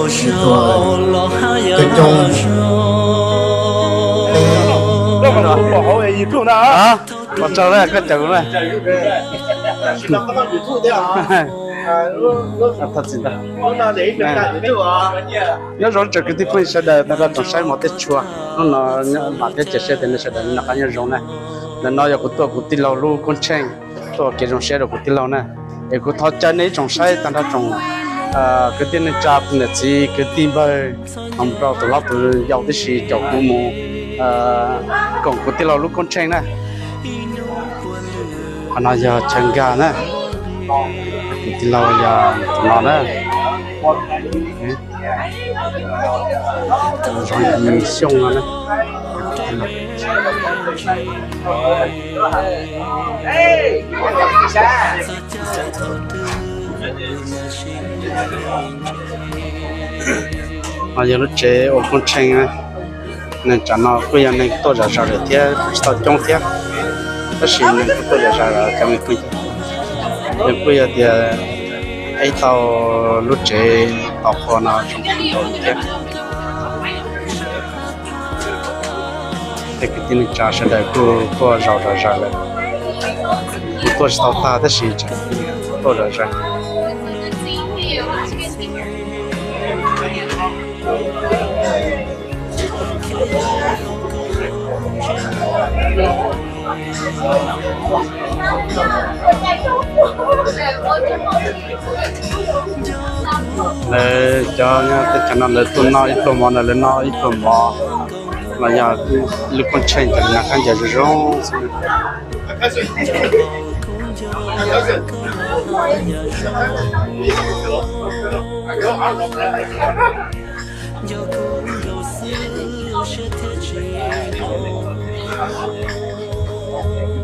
Coob coob. Pov tsawg na, koj caum kuv na. Thov txim ntau. Nyob zoo tsoom kwv tij phooj ywg sawv daws tag nrho tsoom saib mov teb tshua. Hnub no mam thiab cia siab tias nej sawv daws noj qab nyob zoo na. Ntawm no yog kuv tuaj kuv tij laug lub koob tsheej, tuaj ua kev zoo siab rau kuv tij laug na. Es kuv thov caw nej ib tsoom saib tag nrho tsoom kwv tij neej tsa niam txiv kwv tij npawg, mus rau tus hlob tus yau tib si caum kuv mus koom kuv tij laug lub koob tsheej na. Qhov no yog chaw nkag na. Kuv tij laug yog tus no na. Zoo Xyooj no na. No yog lub tsev ua koob tsheej na. Neeg tsam no kuj yog neeg tuaj zom zaws lawm thiab, tsis tau coob thiab, tab sis neeg kuj tuaj zom zaws lawm cov me phooj ywg. Nws kuj yog tias ib tau lub tsev tau qhua no zoo kawg nkaus li thiab. Tej kwv tij neej tsa sawv daws kuj tuaj zaum zom zaws lawm. Kuj tuaj tsis tau tag tab sis tseem tuaj zom zaws. Lawv cov nyob teb chaws no lawv tuaj noj ib pluag mov no, lawv noj ib pluag mov los yog lub koob tsheej ces noj khaub ncaws zoo zoo xwb.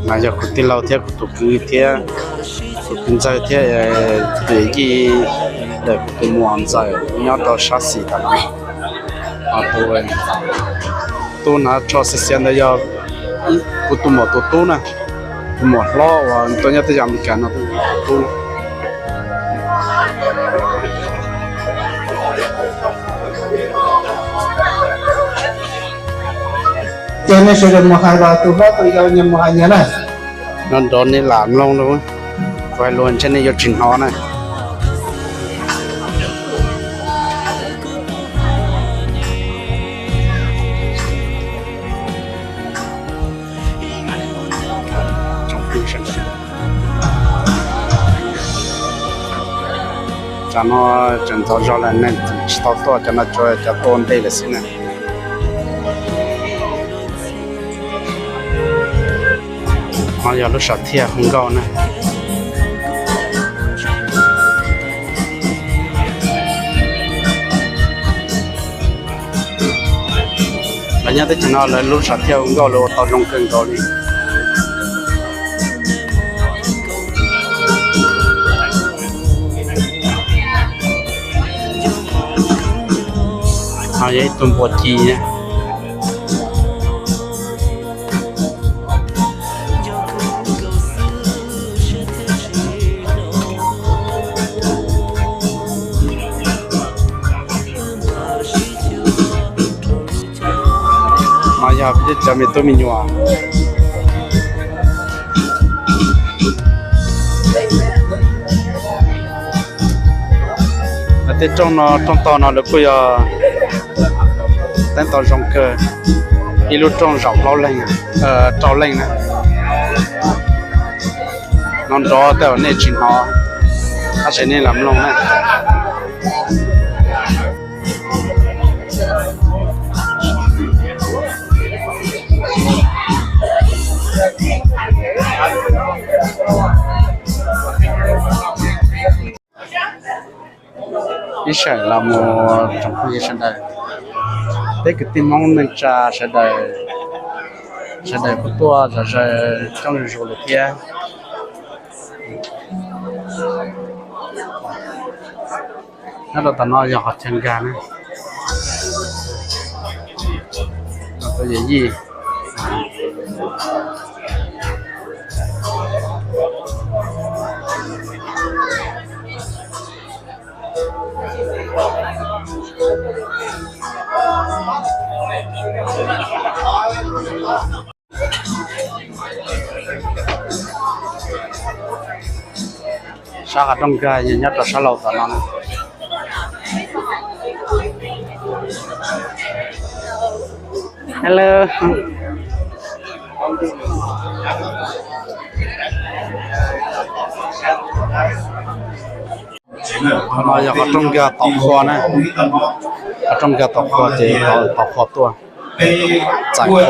Mas yog kuv tij laug thiab kuv tus kwv thiab kuv tus kwv ntxawg thiab tus yij, lawv kuv tus muam ntxawm nyob rau sab xis tod no. Ho tus tub hnav tsho xiav xiav ntawd yog kuv tus muam tus tub na, tus muam hlob uas tuaj nyob teb chaws Amelikas no tus tub. Ces nej sawv daws mus hais los tus hlob tus yau nyias mus hais nyias na. No nrov nej lam mloog no, kuv hais lus ntshe nej yuav tsis hnov na. Tsam no tseem ntxov zog lawm neeg tsis tau tuaj, cov no tsuas cov tuaj ua ntej lawm xwb na. No yog lub sam thiaj hu nkauj na. Lawv nyob teb chaws no lawv lub sam thiaj hu nkauj lawv ua tau zoo kawg nkaus li. No yog ib tug npua ci na. No yog peb cov me tub me nyuam. Tej rooj no rooj tog no lawv kuj yog teeb tau zoo kawg, ib lub rooj zaum plaub leeg, rau leej na. No nrov tej zaum nej tsis hnov, tab sis nej lam mloog na. Ib sawm los mus tsoom phooj ywg sawv daws, peb kwv tij Hmoob neej tsa sawv daws, sawv daws kuj tuaj zom zaws coob zuj zus lawm thiab. Nyob rau tom no yog qhov chaw nkag na. Tus yawm yij, Sab qhov rooj kag nyob rau sab laug tom no na. Hello. Qhov no yog qhov rooj kag tom qhua na. Qhov rooj kag tom qhua ces tom qhua tuaj txais qhua.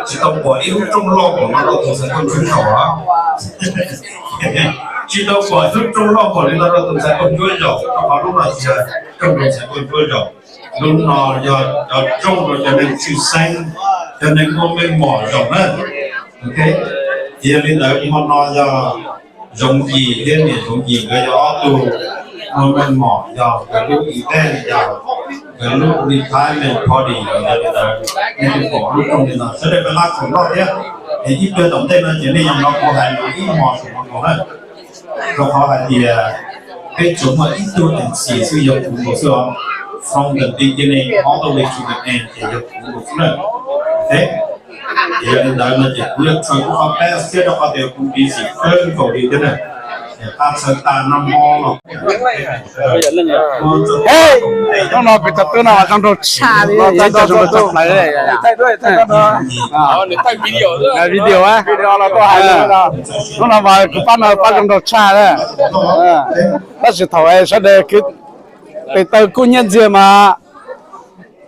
Tsis tau pom ib lub rooj loj npaum no rau tus ntxhais nkauj ntsuab zaum. Tsis tau pom ib lub rooj loj npaum li no rau tus ntxhais nkauj ntsuab zaum, rau qhov lub no tsis yog rooj rau ntxhais nkauj ntsuab zaum. Lub no yog cov rooj rau cov neeg tshwj xeeb, cov neeg muaj meej mom zaum na. Ces yog li ntawd hmo no yog Zoov Yim thiab niam Zoov Yim nkawd yog ob tug muaj meej mom, yog nkawd lub event, yog nkawd lub retirement party, yog li ntawd nej twb pom lub rooj li no. Sawv daws pab lab khoom noj thiab, es ib pliag tom ntej no ces nej yuav hnov kuv hais lus ib hmos saum no nkaus na. Rau qhov hais tias peb tsuas muaj ib tug M C xwb, yog kuv nkaus xwb os. From the beginning all the way to the end ces yog kuv nkaus xwb na. Ces yog li ntawd no ces kuv yuav tshwm kuv qhov best thiab, rau qhov tias kuv busy kawg nkaus li thiab na. Ces qab txhawv tag nag hmo los. Hnub no kuv cov tub no zoo nraug tshaj li, cov zoo nraug tshaj plaws li. Video, video los tuaj hais no. Hnub no mas kuv pab no pab zoo nraug tshaj li. Tab sis thaum sawv daws khwv tes taw kub hnyiab ntxiag mas,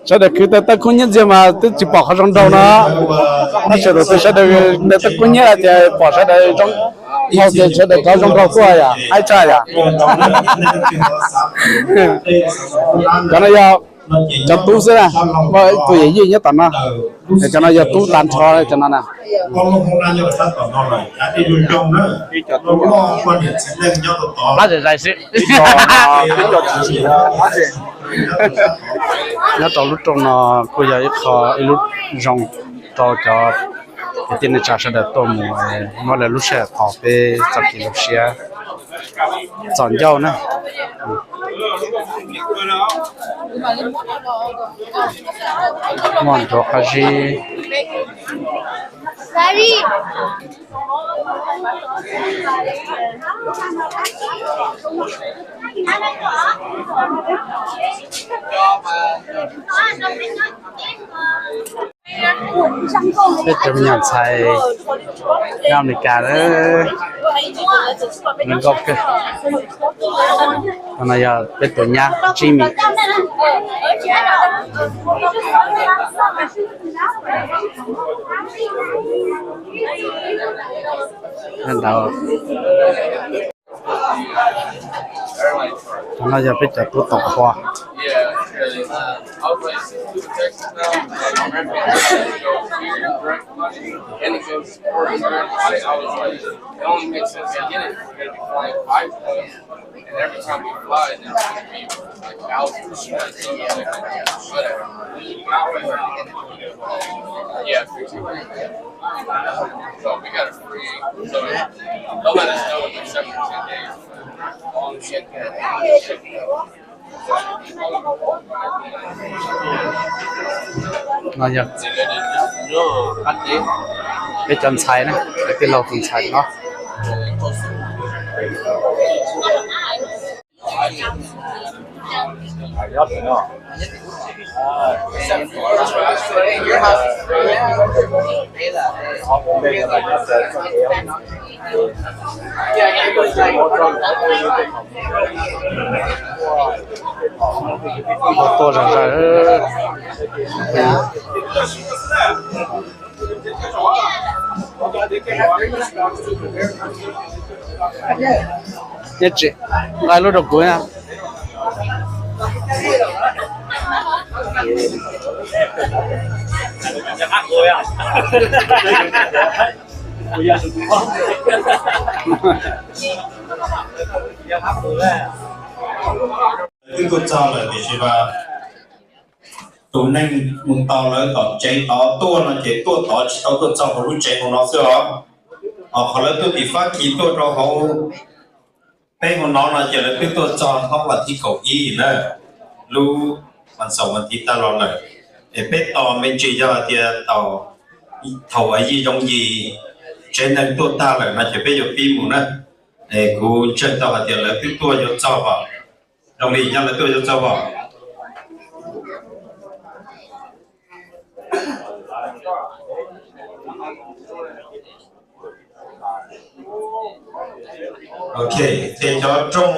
sawv daws khwv tes taw kub hnyiab ntxiag mas twb tsis pom qhov zoo nraug no. Tab sis tus twg sawv daws tes taw kub hnyiab ces pom sawv daws zoo nraug ces sawv daws rov zoo nraug tuaj yom, haib tshaj yom. Cov no yog cov tub xwb na, muaj ib tug yawm yij nyob tom no. Cov no yog tub tag nrho cov no na. Qab zais zais xwb. Nyob rau lub rooj no kuj yog ib qho ib lub zoo rau cov kwv tij neej tsa sawv daws tuaj mus muab lawv lub sij hawm tos peb txoj kev zoo siab txom ncauj na. Muaj nruav qab zib. Peb cov me nyuam ntxhais nyob Amelikas, zoo nkauj kawg. No yog peb tus nyab Jimmy. Ntawd no yog peb cov tub tom qhua. No yog peb cov ntxhais na, tij laug tus ntxhais no. Tuaj zog zog. Nyob tsev, nqa lub rau kuv na. Twb tuaj txog lawm tiam sis mas tus neeg mus tos lawv tom tsev tod tuaj no ces tuaj tod tsis tau tuaj txog hauv lub tsev hauv no xwb os. Qhov lawv tuaj tim Fab Kis tuaj rau hauv peb hauv no no ces lawv twb tuaj txog hnub vas thib kaum ib na, lub vas xaum vas thib tag los lawm. Es peb tos me ntsis yog hais tias thaum uas Yij Zoov Yis tsev neeg tuaj tag lawm no ces peb yuav pib mus na. Es kuv ntseeg tau hais tias lawv twb tuaj yuav txog pom, zoo li yog lawv tuaj yuav txog pom. Ok, ces cov rooj,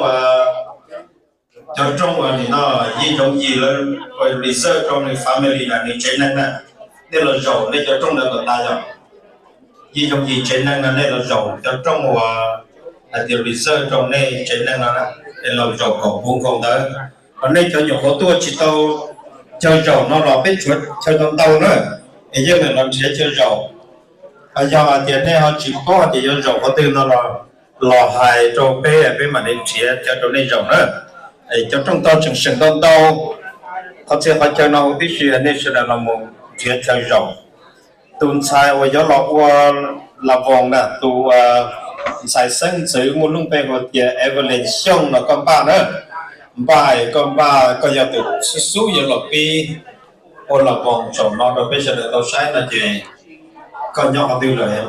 cov rooj uas nim no Yij Zoov Yis lawv reserve rau nws family na, nws tsev neeg na, nej los zaum nej cov rooj ntawd kom tas yom. Yij Zoov Yis tsev neeg no nej los zaum cov rooj uas hais tias reserve rau nej tsev neeg no na, nej los zaum kom puv nkaus ntawd. Ho nej cov nyuam qhuav tuaj tsis tau chaw zaum no los peb tshuav chaw ntau ntau na, es yeej meem los nrhiav chaw zaum. Ho yog hais tias nej ho tsis paub hais tias yuav zaum qhov twg no los, los hais rau peb, peb mam li nrhiav chaw rau nej zaum na. Cov rooj tog tseem seem ntau ntau, qhov txhia qhov chaw no huv tib si, nej sawv daws los mus nrhiav chaw zaum. Tus ntxhais uas yuav los ua la voos na, tus ntxhais xeeb ntxwv muaj lub npe hu tias Evelyn Xyooj no koj npaj na. Npaj, koj npaj, koj yog tus xub xub yuav los pib ua la voos zaum no rau peb sawv daws tau saib no ces koj nyob qhov twg lawm?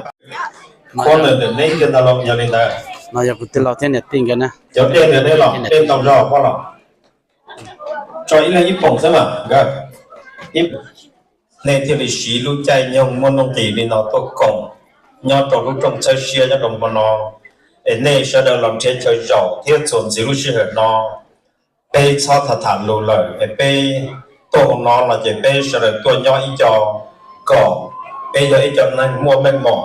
Corner ntawm neb kiag ntag los yog li ntawd. No yog kuv tij laug thiab niam tij nkawd na. Cov dej ntawd neb los dej ntau zog pob los tso ib leeg ib poom xwb mas nkawd. Nej thiaj li siv lub caij nyoog muaj nuj nqis li no tuaj koom nyob rau lub rooj txhawb siab nyob rau hmo no, es nej sawv daws los nrhiav chaw zaum thiab txuas ntxiv lub sij hawm no. Peb txhob tham tham lus lawm es peb tuaj hauv no los ces peb sawv daws tuaj nyob ib co kom peb yog ib co neeg muaj meej mom,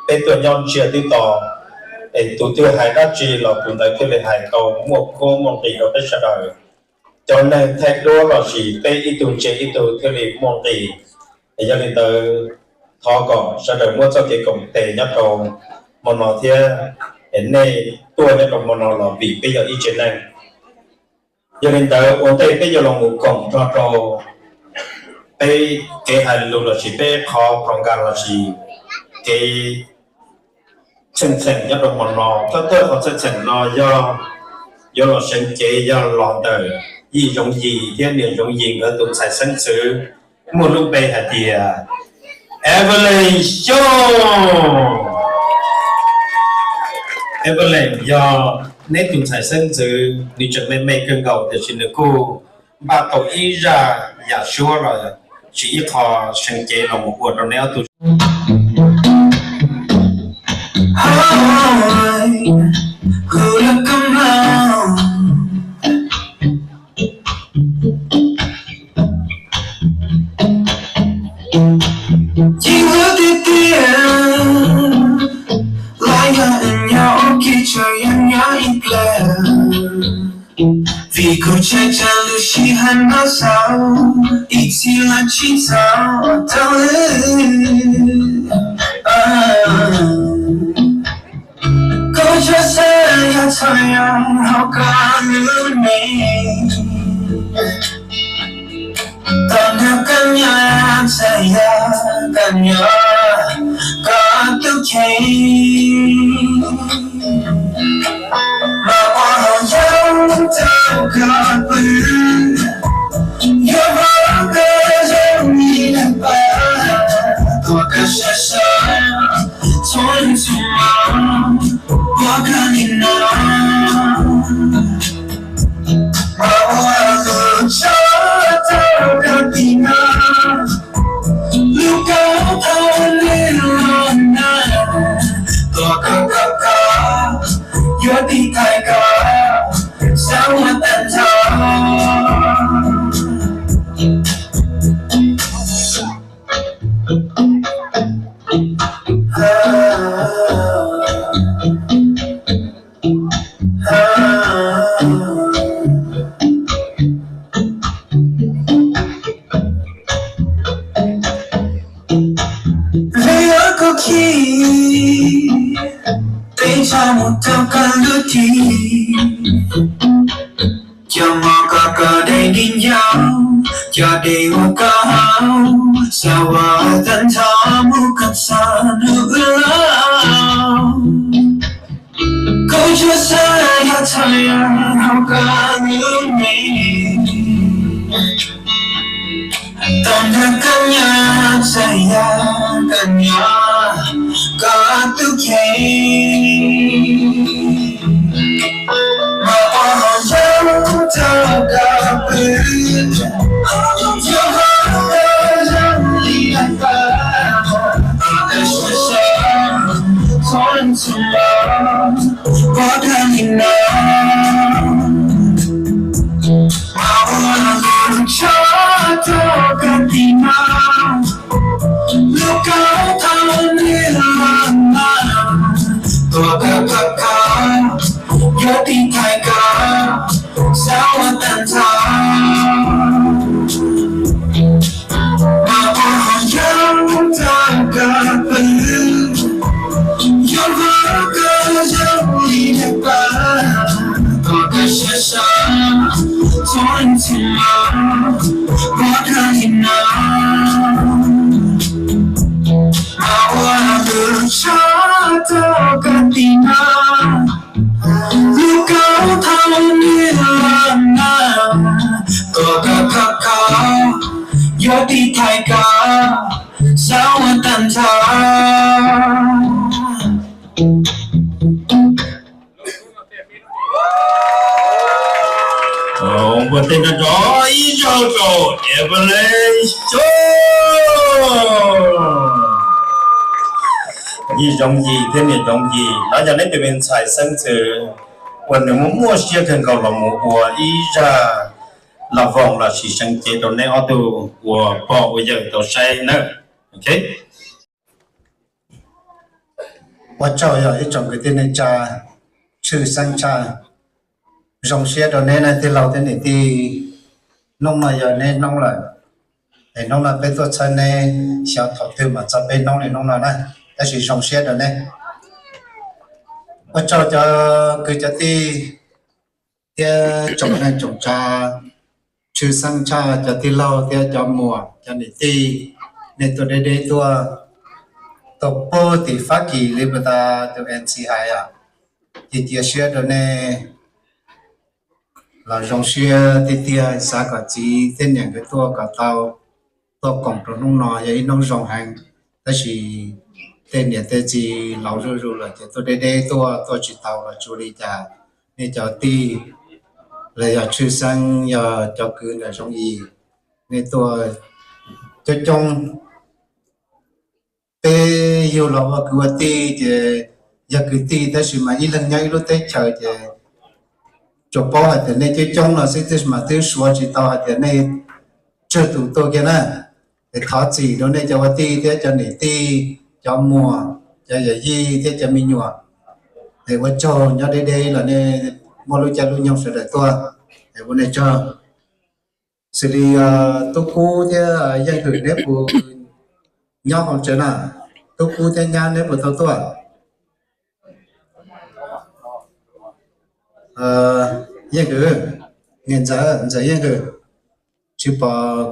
peb tuaj nyob ntsiag twb to, es tus twg hais dab tsi los tus ntawd thiaj li hais tau muaj kuab muaj nqis rau peb sawv daws. Cov neeg thaij duab los sis peb ib tug ntsia ib tug thiaj li muaj nqis. Es yog li ntawd, thov kom sawv daws muab txoj kev koom tes nyob rau hmo no thiab, es nej tuaj nyob rau hmo no los vim peb yog ib tsev neeg. Yog li ntawd ua ntej peb yuav los mus koom nrog rau peb kev hais lus los sis peb qhov program los sis kev txheej txheem nyob rau hmo no. Thawj thawj qhov txheej txheem no yog yuav los seev cev yog los ntawm Yij Zoov Yis thiab niam Zoov Yis nkawd tus ntxhais xeeb ntxwv muaj lub npe hais tias Evelyn Xyooj. Evelyn yog neb tus ntxhais xeeb ntxwv, nws tseem me me kawg nkaus tiam sis nws kuj npaj tau ib zaj yam suab los sis ib qho seev cev los mus ua rau neb ob tug. Ces ua tiag tiag, lawv yog nyob ua ke tseem yog nyob ib pliag, vim kuv tshaib tsam lub sij hawm no xaus, ib txhis los tsis txaus tau wb. Koj tsav xav yog txhawj yog hauv koj lub neej, tom ntej koj nyob txhawj yog koj nyob koj tus kheej, mas ua hauv yau tau koj pw, yog vauv koj zoo li nag paj, tuaj koj sab sab txhua txhua hmo, ua koj li no, mas ua lub tshaj tau koj tim no, lub koj thaum lwm los na, tuaj koj koj koj, yuav tiv thaiv koj, xav ua tag nrho. Vim yog kuv khib, peb ntsha mus rau koj lub tid, cov mov koj koj dej dig ncauj, cov dej uas koj haus, xav ua tag nrho mus kom txog hnub wb laus. Tshua xav yog txhais hauv koj lub me, tom ntej koj nyob txhais yog koj nyob koj tus kheej. Mas ua hauv yog tau koj pw, yog hauv koj zoo li nag pab, koj siab sab, txhob ntxhov los pov thawj li no. Mas ua lub tsho rau koj tim no, lub kaub thau nws los no, tua koj koj koj, yuav tiv thaiv koj, xav ua tag nrho. Mas ua hauv yog tau koj pw, yog hauv koj zoo li nag pab, koj siab sab, txhob ntxhov los pov thawj li no. Mas ua lub tsho rau koj tim no, lub kaub thau nws los no, tua koj koj koj, yuav tiv thaiv koj, xav ua tag nrho. Ua tej no rau ib zaug rau Evelyn Xyooj. Yij Zoov Yis thiab niam Zoov Yis, no yog neb tus me ntxhais xeeb ntxwv uas nws muaj muaj siab kawg nkaus los mus ua ib zaj las voos los sis seev cev rau neb ob tug ua pog ua yawm tau saib na. Ok. Ua tsaug yog ib tsoom kwv tij neej tsa, tshwj xeeb tshaj, zoo siab rau neb na tij laug thiab niam tij. Hnub no yog neb hnub lawm, es hnub no peb tuaj txhawb neb, xyov thaum twg mas txog peb hnub li hnub no na, tab sis zoo siab rau neb. Ua tsaug cov kwv cov tij thiab tsoom neej tsoom tsav, tshwj xeeb tshaj cov tij laug thiab cov muam cov niam tij, nej tuaj deb deb tuaj, tuaj puag tim Fab Kis li puas tas tus M C hais os, cia cia siab rau nej. Los zoo siab tiag tiag, xav kom txiv thiab niam nkawd tuaj kom tau, tuaj koom rau hnub no yog ib hnub zoo heev. Tab sis tej niam tej txiv laus zuj zus lawm ces tuaj deb deb tuaj, tuaj tsis tau los tsuas li cas, nej cov tij los yog tshwj xeeb yog cov kwv ntawm Zoov Yis, nej tuaj coob coob. Peb yug los ua kwv ua tij ces yog kwv tij tab sis mas ib leeg nyob ib lub teb chaws ces tsuas paub hais tias nej coob coob no xwb, tab sis mas twb suav tsis tau hais tias nej tsawg tus tuaj kiag na. Es thov txim rau nej cov ua tij thiab cov niam tij, cov muam, cov yawm yij thiab cov me nyuam. Es ua tsaug, nyob deb deb los nej muaj lub caij lub nyoog sawv daws tuaj, es ua nej tsaug. Xws li Tub Kub thiab Yeej Hwm neb puas nyob hauv tsev na? Tub Kub thiab nyab neb puas tau tuaj? Yeej Hwm, niam ntxawm, ntxawm Yeej Hwm, tsis pom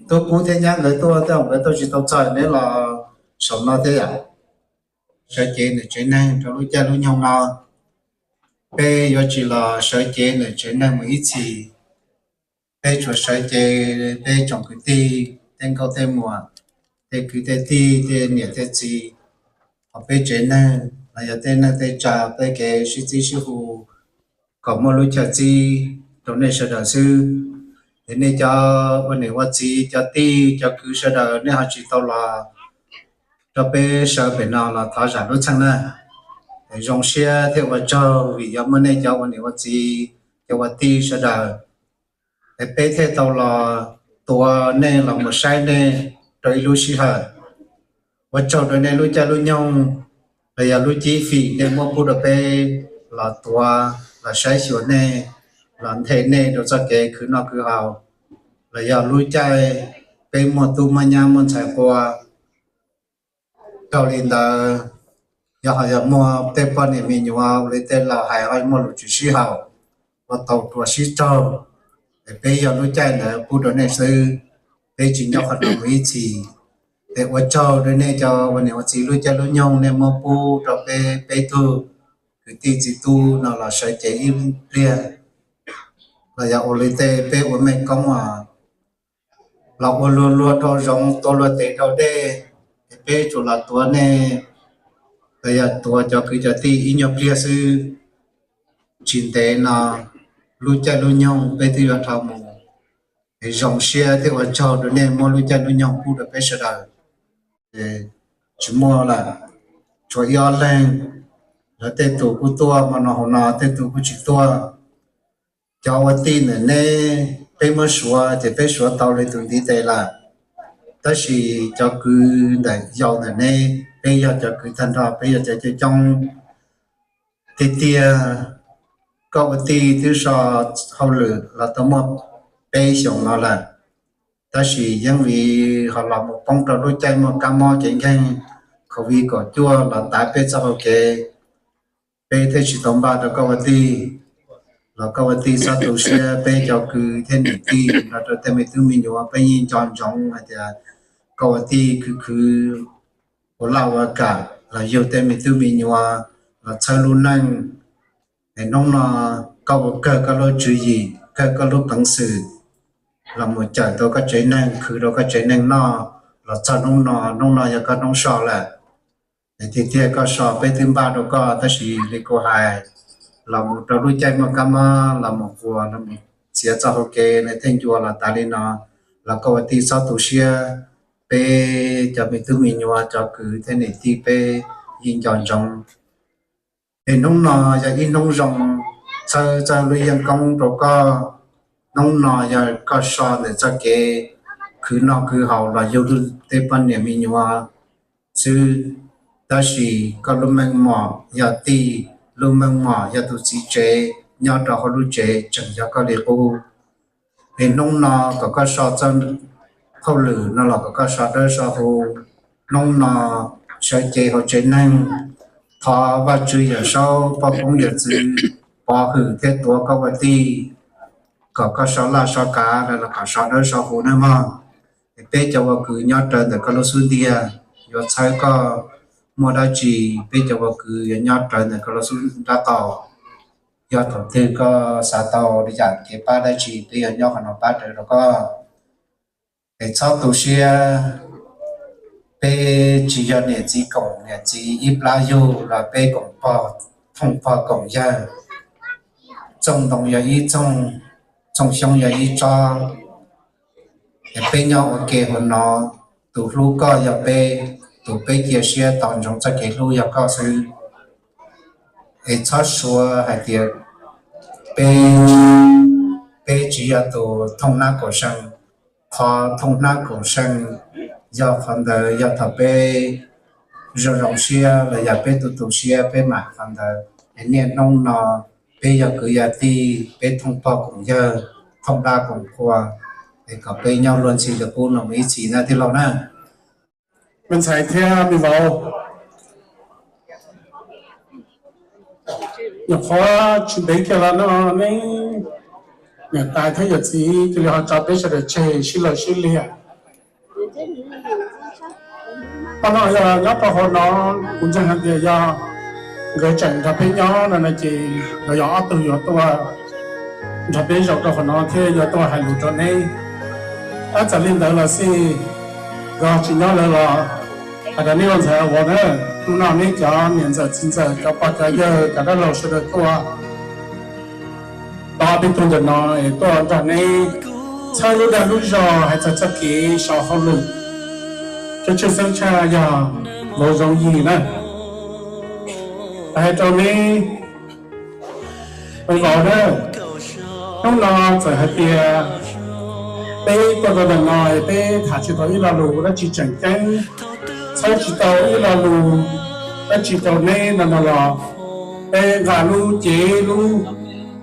Tub Kub thiab nyab nkawd tuaj, tej zaum nkawd tuaj tsis tau txog, neb los saum no thiab yom? Sawv cev ntawm tsev neeg rau lub caij lub nyoog no, peb yuav tsis los sawv cev ntawm tsev neeg mus ib txhis. Peb tsuas sawv cev peb tsoom kwv tij, tej nkauj tej muam, tej kwv tej tij, tej niam tej txiv, hos peb tsev neeg los yog tej neej tej tsa, peb kev sib txib sib hu kom muaj lub chaw txib rau nej sawv daws xwb. Es nej cov ua niam ua txiv, cov tij cov kwv sawv daws nej ho tsis tau los rau peb sawv pem no los thov zam lub txheej na. Es zoo siab thiab ua tsaug vim yog muaj nej cov ua niam ua txiv, cov ua tij sawv daws, es peb thiaj tau los tuav nej los mus saib nej rau ib lub sij hawm. Ua tsaug rau nej lub caij lub nyoog los yog lub cib fim nej muab pub rau peb los tuav, los saib xyuas nej, los nthe nej rau txoj kev khwv noj khwv haus, los yog lub caij peb muaj tub muaj nyab muaj ntxhais qua. Dhau li ntawd, yog ho yog muaj tej poj niam me nyuam ua li tej laus hais ho muaj lus tswv sib haum, ua tau rua sib raug, es peb yog lub caij ntawd pub rau nej xwb, peb tsis nyob qhov no mus ib txhis. Es ua tsaug rau nej cov ua niam ua txiv lub caij lub nyoog nej muab pub rau peb peb tug kwv tij txiv tub no los sawv cev ib pliag, los yog ua li tej peb ua mej koob los ua luag luag rau zoov, tua luag tes rau dej, es peb tsuas los tuav nej los yog tuav cov kwv cov tij ib nyuag pliag xwb. Tsis ntev no lub caij lub nyoog peb twb yuav dhau mus. Es zoo siab thiab ua tsaug rau nej muab lub caij lub nyoog pub rau peb sawv daws. Tsis muaj lawm, tshuav ib ob leeg, lawv tej tus kuj tuaj hmo no hauv no, tej tus kuj tsis tuaj. Cov ua tij ntawm neb, peb muab suav ces peb suav tau li tus ntiv tes lawm, tab sis cov kwv ntawm yau ntawm neb, peb yog cov kwv tag nrho, peb yog cov coob coob. Tiag tiag, koj ua tij twb so hauj lwm los tau muaj peb xyoos no lawm, tab sis yeej vim ho los mus poob rau lub caij muaj kab mob kev nkeeg COVID kaum cuaj los tav peb txoj hau kev. Peb thiaj tsis tau npaj rau koj ua tij, los koj ua tij txhob tu siab, peb cov kwv thiab niam tij nrog rau tej me tub me nyuam peb yeej nco ntsoov hais tias koj ua tij khwv khwv ua laj ua kam los yug tej me tub me nyuam los txhawb lub neej. Es hnub no koj ua kawg koj lub tswv yim, kawg koj lub peev xwm los mus cawm tau koj tsev neeg, khwv rau koj tsev neeg noj los txog hnub no, hnub no yog koj hnub so lawm. Es tiag tiag koj so peb twb npaj rau koj, tab sis li kuv hais, los mus rau lub caij muaj kab mob los mus quas los mus txiav txoj hau kev nws thiaj ncua los tas li no. Los koj ua tij txhob tu siab, peb cov me tub me nyuam cov kwv thiab niam tij peb yeej nco ntsoov. Es hnub no yog ib hnub zoo, txhawb txhawb lub yeeb koob rau koj. Hnub no yog koj so ntawm txoj kev khwv noj khwv haus los yug tej poj niam me nyuam xwb, tab sis koj lub meej mom yog tij, lub meej mom yog tus txiv tsev nyob rau hauv lub tsev tseem yog koj li qub. Es hnub no kom koj so txoj hauj lwm no los kom koj so dawb so huv. Hnub no sawv cev hauv tsev neeg, thov Vajtswv Yawm Saub poj koob yawm txwv pov hwm thiab tuav koj ua tij, kom koj so laj so kav los kom so dawb so huv nawb mog. Es peb cov ua kwv nyob rawv ntawm koj lub xub ntiag yuav txhawb koj muaj dab tsi, peb cov ua kwv yuav nyob rawv ntawm koj lub xub nrab qaum. Yog thaum twg koj xav tau li yam kev pab dab tsi peb yuav nyob qhov no pab rawv rau koj. Es txhob tu siab, peb tsis yog niam txiv koom niam txiv ib plab yug los peb koom pog, thooj pog koom yawg, txooj ntoo yog ib txooj, txooj xyoob yog ib tsob. Es peb nyob ua ke hauv no, tus hlub koj yog peb, tus peb cia siab tos ntsoov txoj kev hlub yog koj xwb. Es txhob suav hais tias peb, peb tsis yog tus thooj hnab kaum see. Qhov thooj hnab kaum see yog qhov ntawd yog thaum peb zoo zoo siab los yog peb tu tu siab peb mam qhov ntawd. Es niaj hnub no peb yog kwv yog tij, peb thooj pog koom yawg, thooj dab koom qhua, es kom peb nyob luag ntxhi li qub no mus ib txhis na tij laug na. Me ntxhais thiab me vauv, nyuam qhuav tsis ntev kiag los no neb niam tais thiab yawm txiv cia li ho tso peb sawv daws tseg sib law sib liam. Qhov no yog nyob rau hauv no, kuv ntseeg hais tias yog nkawd tseem nrog peb nyob no no ces nkawd yog ob tug yuav tuaj nrog peb zaum rau hauv no thiab yuav tuaj hais lus rau neb. Tab txawm li ntawd los xij, nkawd tsis nyob lawm los hais rau neb ua ntxhais ua vauv na, hnub no neb cov niam ntxawm txiv ntxawm cov pog cov yawg cov dab laug sawv daws tuaj tau ob peb tug ntawm no es tuaj nrog neb txhawb lub dag lub zog hais txog txoj kev so hauj lwm, tshwj tshwj xeeb tshaj yog vauv Zoov Yig na. Hais rau neb, vauv na, hnub no txawm hais tias peb tuaj rau ntawm no es peb tham tsis tau ib lo lus dab tsi tseem ceeb, txhawb tsis tau ib lo lus dab tsi rau neb no no los peb nqa lub cev lub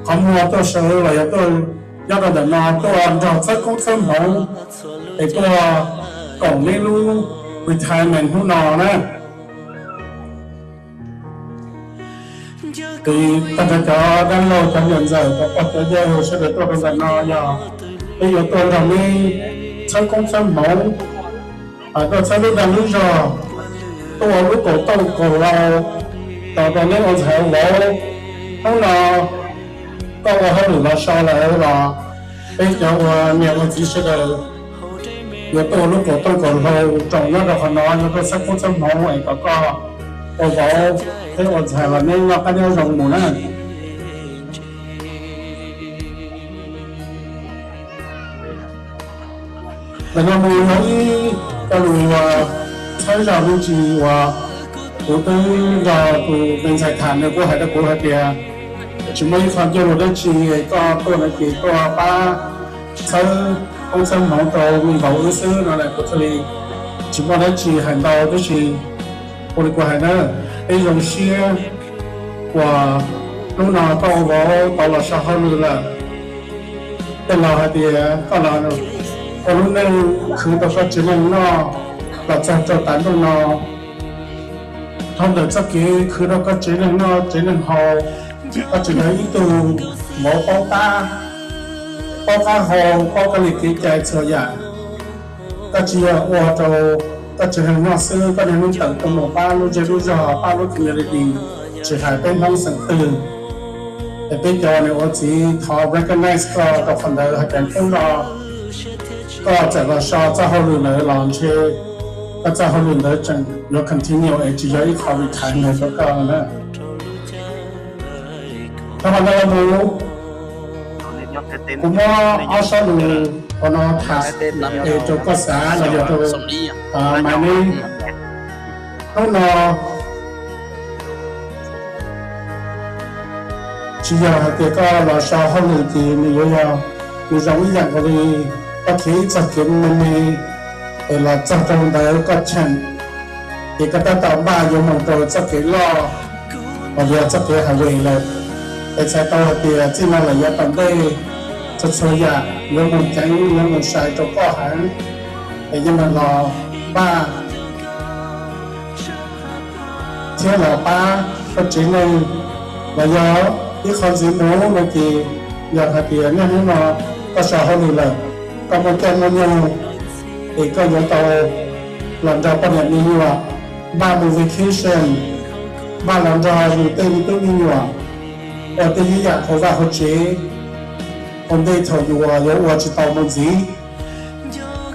qhov muag tuaj sawv los yog tuaj nyob rau ntawm no tuaj nrog txhawb koob txhawb hmoov es tuaj koom neb lub retirement hnub no na. Ces tag nrho cov dab laug cov niam ntxawm cov pog cov yawg sawv daws tuaj rau ntawm no yog peb yuav tuaj nrog neb txhawb koob txhawb hmoov, tuaj txhawb lub dag lub zog, tuaj ua lub kaum tooj kaum hlau, Tau rau neb ua ntxhais ua vauv, hnub no koj ua hauj lwm los so lawm los peb cov ua niam ua txiv sawv daws yuav tuaj ua lub kaum tooj kaum hlau rau nyob rau qhov no, yuav tuaj txhawb koob txhawb hmoov es kom koj ua vauv thiab ua ntxhais los neb noj qab nyob zoo mus na. Ntawm no mus yog ib co lus uas txhawb zog me ntsis uas kuv twb nrog tus me ntxhais tham, nws kuj hais rau kuv hais tias tsis muaj ib qho ncauj lus dab tsi, koj tuaj no ces tuaj pab txhawb koob txhawb hmoov rau me vauv wb xwb no lawm, kuv thiaj li tsis muaj dab tsi hais ntau, tab sis ua li kuv hais na, peb zoo siab uas hnub no koj ua vauv tau los so hauj lwm lawm. Tej laus hais tias koj los ua lub neej khwv rau koj tsev neeg noj los txog rau tav ntuj no. Dhau ntawm txoj kev khwv rau koj tsev neeg noj tsev neeg haus, koj tseem yog ib tug vauv paub qab, paub qab hau, paub koj li kev cai txhua yam. Koj tsis yog ua rau koj tsev neeg noj xwb, koj niaj hnub tawm tuaj mus pab lub zej lub zog, pab lub community, tsis hais peb Hmoob xeem twg. Es peb cov niam ua txiv thov recognize koj rau qhov ntawd, hais tias hnub no koj txawm los so txoj hauj lwm ntawd los ntshe koj txoj hauj lwm ntawd tseem yuav continue es tsis yog ib qho retire ntawd rau koj na. Thov qhov ntawd los mus, kuv muab ob sab lus qhov no tham es rau koj xav los yog rau Maiv Neeb. Hnub no tsis yog hais tias koj los so hauj lwm ces nws yuav yog nws zoo ib yam nkaus li koj khiav ib txoj kev me me es los txog rau ntawd koj cheem, ces koj tab tom npaj yuav mus rau txoj kev loj los yog txoj kev highway lawm. Es txhais tau hais tias txij no lawm yav tom ntej txhua txhua yam yuav mus ceev yuav mus sai rau koj heev, es yeej meem los npaj thiab los pab koj tsev neeg. Los yog ib qho ntxiv mus no ces yog hais tias niaj hnub no koj so hauj lwm lawm, koj muaj caij muaj nyoog es koj yuav tau los nrog poj niam me nyuam, npaj mus vacation, npaj los nrog yus tej me tub me nyuam ua tej yam hauv vaj hauv tsev ua ntej thaum yus yuav ua tsis tau mus ntxiv.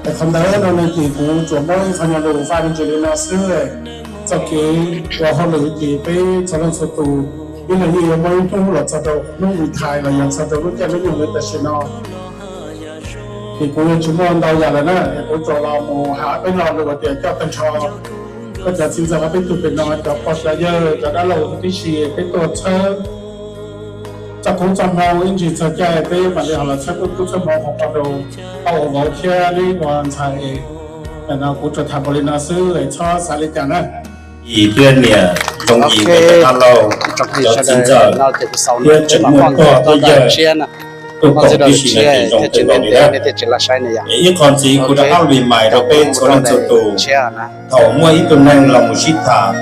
Es qhov ntawd no ne ces kuv tsuas muab ib qho nyuag lus faj me ntsis li no xwb. Txoj kev ua hauj lwm ces peb txhua leej txhua tus ib leeg yeej yuav muaj ib hnub los txog rau hnub retire los yog txog rau lub caij lub nyoog li tam sim no. Ces kuv yuav tsis muaj ntau yam lawm na, es kuv tsuas los mus hais peb lo lus tias coj tag nrho koj cov txiv ntxawm ob peb tug pem no, cov pog cov yawg, cov dab laug huv tib si, peb tuaj txhawb txoj koob txoj hmoov ib ntsis txog caij peb mam li ho los txhawb koob txhawb hmoov hauv qhov rau koj ua vauv thiab neb ua ntxhais. Ntawm no kuv tsuas tham npaum li no xwb es txhob xav li cas na. Yim thiab niam, zoo yim ntawm cov dab laug, cov txiv ntxawm, thiab tseem muaj pog thiab yawg tuaj koom tib si no ces zoo kawg nkaus li na. Es ib qho ntxiv kuv rov qab li mais rau peb txhua leej txhua tus, thaum muaj ib tug neeg los mus sib tham